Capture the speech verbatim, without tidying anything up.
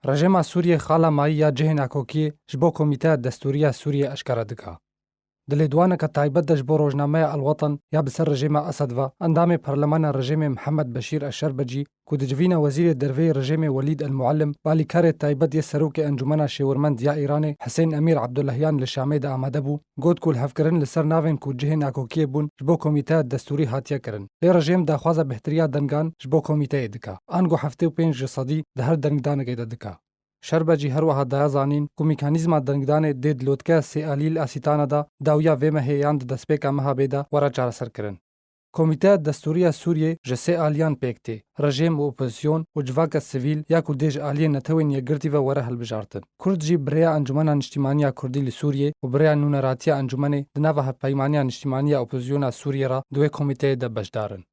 Rejêma Sûriyê xala mayî ya cihê nakokiyê ji bo Komîteya Destûrî ya Sûriyê eşkere dike. Di lêdwaneke taybet de ji bo rojnameya El Watan ya bi ser rejêma Esed ve, endamê parlemana rejêmê Mihemed Beşîr Eşşerbecî, ku dicivîne wezîrê derveyê rejêmê Welîd El Muallim, bi alîkarê taybet yê serokê Encûmena Şêwirmend ya Îranê Hisên Emîr Ebdullahyan li Şamê de amade bû, got ku lihevkirin li ser navên ku cihê nakokiyê bûn ji bo Komîteya Destûrî hatiye kirin. Lê rejêm daxwaza bêhtiriya dengan ji bo komîteyê dike. Ango heftê û pênc ji sedî di her dengdanekê de dike. Şerbecî her wiha daye zanîn ku mîkanîzma dengdanê dê di lotkeya sê alî li Asîtana de dawiya vê mehê yan di destpêka meha bê de were çareserkirin. Komîteya Destûrî ya Sûriyê ji sê aliyan pêk tê, rejêm û opozîsyon û civaka sivîl ya ku dê ji aliyê Netewên Yekgirtî ve were hilbijartin. Kurd jî bi rêya Encûmena Niştîmanî ya Kurdî li Sûriyê û bi rêya Nûneratiya Encûmenê di nava Hevpeymaniya Niştîmanî ya Opozîsyona Sûriyê re di wê komîteyê de beşdar in.